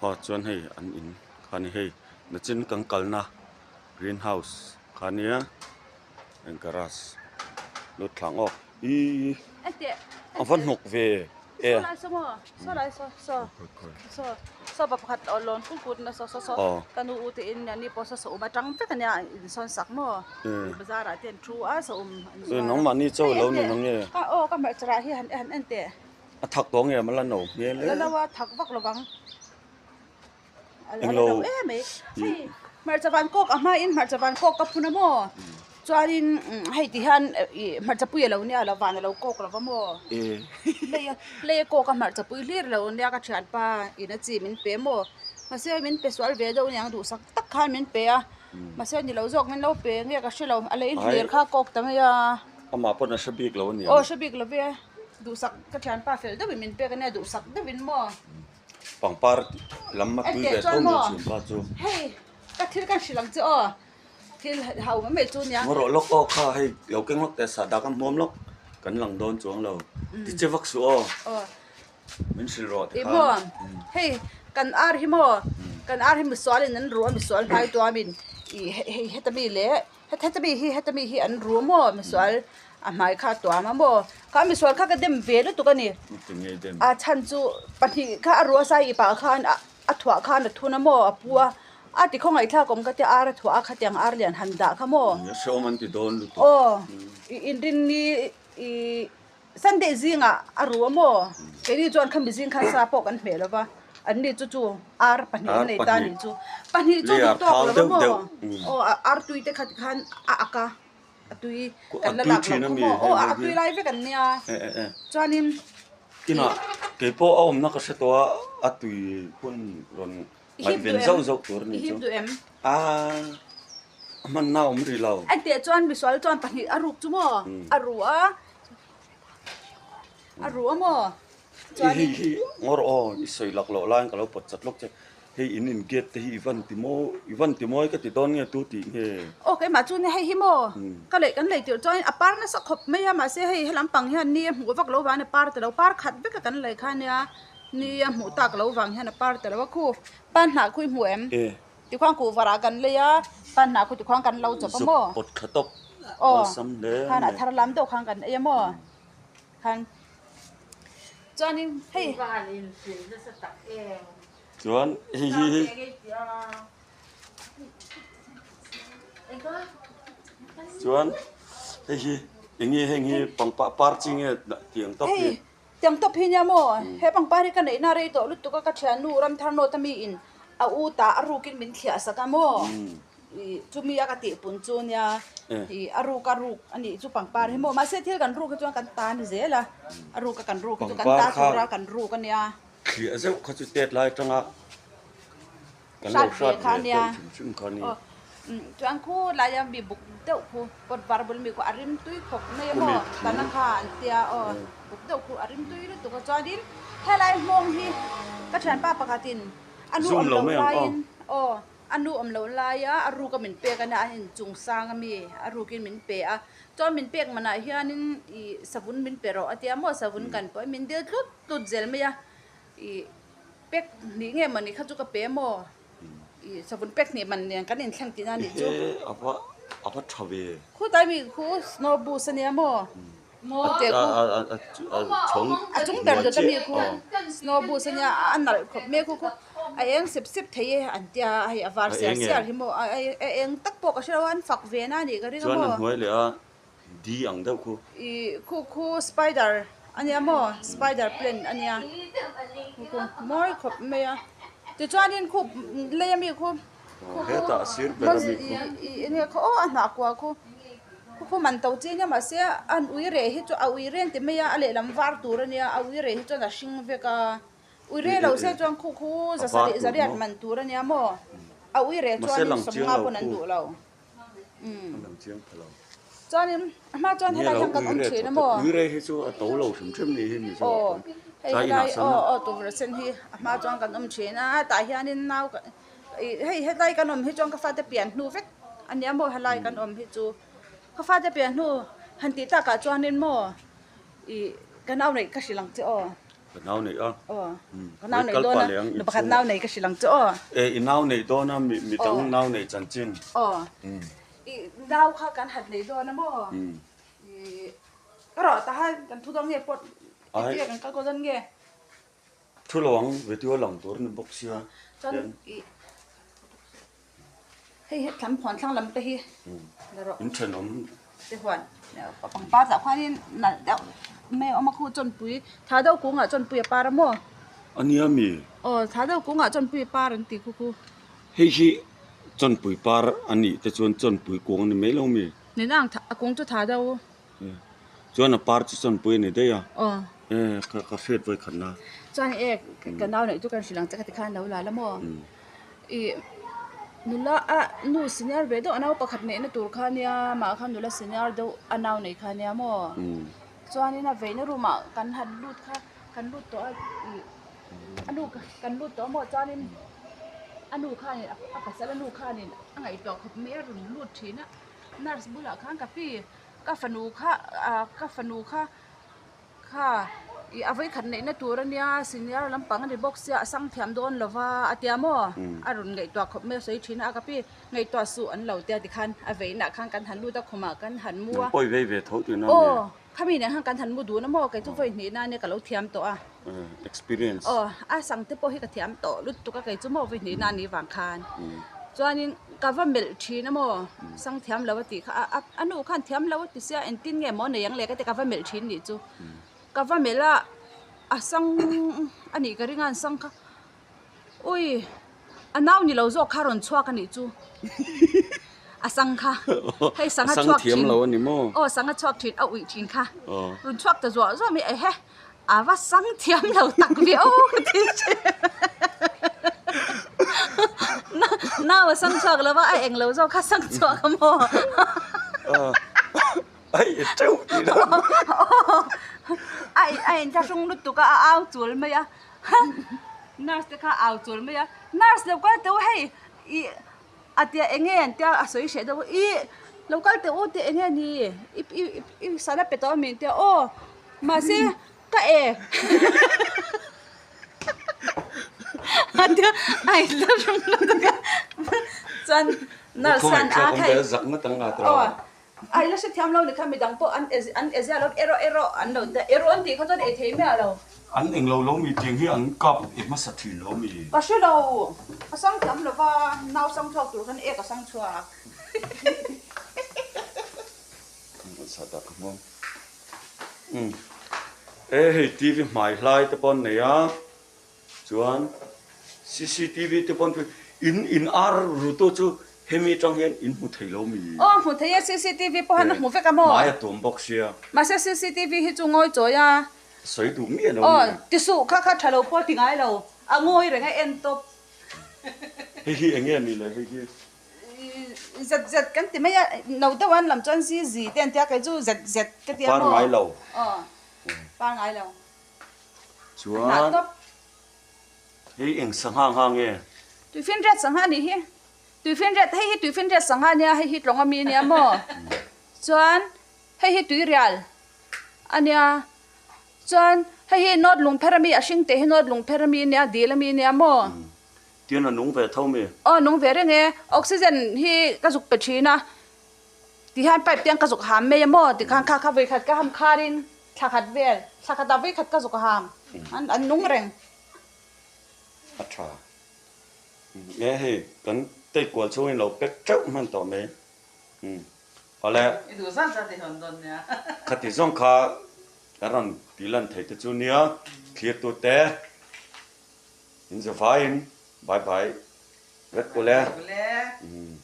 Aw chuan hei an in kha ni hei nachin kan kalna green house kha nia heng garage lut thlang aw ihh a va hnawk ve e. Nangmahni chaw lo ni mang nge. A thak tawh nge a la no hmel e. La no a thak vak lovang. Englo. A la no em mai. Hei hmarcha van kawk a hmain hmarcha van kawk ka phun a maw? Chuanin hei ti hian ih hmarcha pui a lo nia lo van a lo kawk lo va maw? Lei a lei a kawk a hmarcha pui hlir lo nia ka thianpa in a chi min pe maw? Mahse min pe sual ve deuh aniang duhsak tak khan min pe a. Mahse ni lo zawk min lo pe nge ka hre lo a lei hlir kha a kawk ta mai a. Amah pawn a hre bik lo aniang. Aw hre bik lo ve. Duhsak ka thianpa fel deuhin min pek ania duhsak deuhin maw. Pangpar lam a tui ve tho mai thianpa chu. Hei ka thil kan hrilh ang che aw thil hau mai mai chu nia. Ngaw rawh lawk aw kha hei lo keng lawk teh sahdah ka hmuam lawk kan lang dawn chuang lo ti che vak suh aw. Min hrilh rawh tikhan. Ih maw hei kan ar hi maw kan ar hi misual in an ruh a misual hmai tuamin ih hei heta mi leh. Heta mi hi heta mi hi an ru maw misual a hmai kha a tuam a maw kha misual kha ka dem ve lutuk a ni a chhan chu pahnih kha a ru a sai ipah khan a thuah khan a thun a maw a pu a a ti khawngaihthlak awm ka tia ar a thuah a khatiang ar lian han dah kha maw aw inrinni ih. Sunday zingah a ru a maw? Keini chuan khami zing khan sa pawh kan hmeh lo va, an ni chu chu ar pahnih an nei ta a nih chu. Pahnih chu duh tawk lo va maw? Aw ar tui te kha tikhan a ak a, a tui kan la lak loh kha maw? Aw a tui lai vek an nia. Chuanin. Kinah kei pawh a awmna ka hre tawh a, a tui hun rawn ngaihven zauh zauh tur a nih chu. A hmanna a awm rih lo. Engtiah chuan misual chuan pahnih a ruk chu maw? A ru a. A ru a maw? Chuan hei hi ngawr aw i sawi lak loh laiin ka lo pawt chat lawk che. Hei in in gate te hi i van ti maw i van ti mawi ka ti dawn nge tu tih nge? Aw keimah chu nia hei hi maw ka lei kan lei tirh chuan a par nasa khawp mai a mahse hei helam pang hian ni a hmuh vak lo vang a par ta lo par khat vek a kan lei kha nia ni a hmuh tak lo vang hian a par ta lo a khu pan hnah khu i hmu em? Tikhuang kuhva rah kan lei a, pan hnah khu tikhuang kan lo chawp a maw? Zuk pawt thla tawp awlsam hle mai. Khan a thar lam deuh khan kan ei a maw? Khan chuanin hei. Chuan hei hi hi. Chuan hei hi eng nge heng hi pangpar par chi nge tiang tawp hi. Tiang tawp hi nia maw? He pangpar hi ka neihna rei tawh lutuk a, ka thiannu Ramthar Note a mi in a u ta a rukin min thliah sak a maw? Ih chumi a ka tihpun chu nia ih a ruk a ruk a nih chu pangpar hi maw? Mahse thil kan ruk hi chuan kan ta a ni zel a, a ruk a kan ruk hi chu kan ta tura kan ruk a nia. Thliah zeuh kha chu tet lai atanga Kan lo hrat ve deuh hrim hrim kha ni. Chuan khu laia mi buk deuh khu pot var bul mi khu a rim tui khawp mai a maw tana kha an tia aw buk deuh khu a rim tui lutuk a chuanin helai hmawng hi ka thianpa pakhatin a nu awm loh laiin aw a nu awm loh laia a ruka min pek a nia an inchung sang ami a rukin min pe a chuan min pek manah hianin ih savun min pe rawh a tia maw savun kan pawh min dil tlut tlut zel mai a ih. Pek hnih nge mawni kha chu ka pe maw? I savun pek hnih man nen kan inthleng tihna a nih chu. Ehe, a va a va tha ve. Khutai mi khu snow boots a nia maw? A a chhawng A chung ber dawt a mi khu snow boots a nia a nalh khawp mai khu khu a eng sep sep thei e an tia hei a var siar siar hi maw a eng tak pawh ka hre lo a an fak ve na a nih ka ring a maw. Chuan a hnuai leh a Di ang deuh khu. I khu khu spider a nia maw spider plant a nia khu khu mawi khawp mai a tichuanin khu lei ami khu khu hetah sir ber ami khu i enge khaw aw a hnah kua khu khu khu man to chi nia mahse an ui reh hi chu a ui reng ti mai a a lehlam var tur a nia a ui reh hi chuan a hring vek a ui reh lo se chuan khu khu zasarih zariat man tur a nia maw a ui reh chuanin sawmnga pawn an duh lo. Chuanin a hma chuan helai hian kan awm thin a maw? Uire hi chu a to lo hrim hrim ni hi mi chu aw hei helai aw aw tukverh sen hi a hma chuan kan awm thin a tah hianin nau hei helai kan awm hi chuan ka fate pian hnu vek a nia maw helai kan awm hi chu ka fate pian hnu han tih takah chuanin maw ih ka nau neih ka hrilh ang che aw. Ka nau neih a. Aw. Ka nau neih dawn a, nu pakhat nau nei ka hrilh ang chu aw. E, i nau neih dawn a, mi dang nau neih chanchin. Aw. I nau kha kan hat neih dawn a maw? I ka rawh ta han kan thu dawn nge pawt engtia kan kal kaw dawn nge? Thu lo ang, video lang tur a ni bawk sia. Chuan i Hei hi thlam huan thlang lam te hi la rawh. In thenawm. Te huan pangpar tah khuanin nalh deuh mai a awm a khu chawnpui tha deuh kungah chawnpui a par a maw? A nia mi? Aw tha deuh kungah chawnpui a par an ti khu khu. Hei hi chawnpui par a nih te chuan chawnpui kung a ni mai lo mi? Ni nang a kung chu tha deuh. Chuan a par chu chawnpui a ni daih a. Aw. E ka ka hriat vawi khat na. Chuan e ka nau neih chu kan hrilh ang che ka ti khan lo la la maw? Ih nula a nu senior ve deuh a nau pakhat neihna tur kha ania amah kha nula senior deuh a nau nei kha ania maw chuanin a veina room ah kan han lut kha kan lut tawh a ih a nu kan lut tawh a maw chuanin a nu khanin a pasal a nu khanin a ngaihtuah khawp mai a rawn lut thin a nurse bulah khan ka pi ka fanu kha ah ka fanu kha. Kha ih a vawikhat neihna tur a nia senior lampang a ni bawk sia a sang thiam dawn lo va a tia maw a rawn ngaihtuah khawp mai a sawi thin a ka pi ngaihtuah suh an lo tia tikhan a veina khan kan han lut a khumah kan han mu a Pawi vei ve tho tihna a ni. Aw khami nen khan kan han mu dun a maw kei chu vawi hnih na ania ka lo thiam tawh a Experience. Aw a sang te pawh hi ka thiam tawh lutuk a kei chu maw vawi hnih na a nih vang khan chuanin Ka va melh thin a maw? Sang thiam lo a tih kha a a nu khan thiam lo a ti sia engtin nge maw nei ang le ka ti ka va melh thin nih chu. Ka va melh a a sang a nih ka ring a an sang kha ui a nau ni lo zawk kha a rawn chhuak a nih chu a sang kha hei sangha chhuak thin aw sangha chhuak thin a uih thin kha rawn chhuak ta zuah zuah mai ehe A va sang thiam lo tak ve aw ka ti thin. Nau a sang chhuak lo va, a eng lo zawk kha sang chhuak a maw? Ai e teuh tih lo. A a inthlahrung lutuk a, a au chul mai a. Nurse te kha a au chul mai a. Nurse lo kal teh u hei ih a tia eng nge an tia a sawi hreh deuh a ih lo kal teh u tih eng nge ni i i i sana pe tawh a mi an tia aw. Mahse ka e a inthlahrung lutuk a chuan nurse khan a khai aw a ila hrethiam lo ni kha midang pawh an an e zia lo erawh erawh an lo ti a erawh an tih kha chuan ei thei miah lo. An englo lo mi tiang hi an kap e hmasa thin lo mi. Ka hre lo a sang thiam lo va nau sang chhuak tur khan ek a sang chhuak. E hei TV hmai hlai te pawh an nei a chuan cctv te pawh an in in ar ru tu chu hemi atang hian in hmu thei lo mi. Aw hmu thei e cctv pawh han a hmu vek a maw. Hmai a tuam bawk sia. Mahse cctv hi chu ngawi chawi a. Sawi duh miah lo mi. Aw ti suh kha kha tha lo pawh ti ngai lo a ngawi reng a en tawp. Hei hi eng nge ni le hei hi. Zet zet kan ti mai a, no deuh an lam chuan zi zi te an tia kei chu zet zet ka tia maw? Par ngai lo. Aw, par ngai lo. Chuan hei eng sangha ngha nge? Tuifinriat sangha a nih hi. Tuifinriat, hei hi tuifinriat sangha a nia, hei hi tlawng ami a nia maw? Chuan hei hi tuirial a nia, chuan hei hi nawt lungpher ami, a hring teh hi nawt lungpher ami a nia, dil ami a nia maw? Tian a nung ve tho mi? Aw nung ve reng e, oxygen hi ka zuk pe thin a, ti hian pipe te an ka zuk ham mai a maw ti khan kha kha vawikhat ka ham khar in thla khat vel, thla khat ah vawikhat ka zuk ham, an an nung reng. A tha e hei kan tei kual chhung in lo pek teuh hman tawh mai umm awle. I duh zat zat i hawn dawn nia. Khati zawng kha kan rawn ti lan thei te chu nia thlir tu te. In zavaiin bye bye vek ule. Bye bye.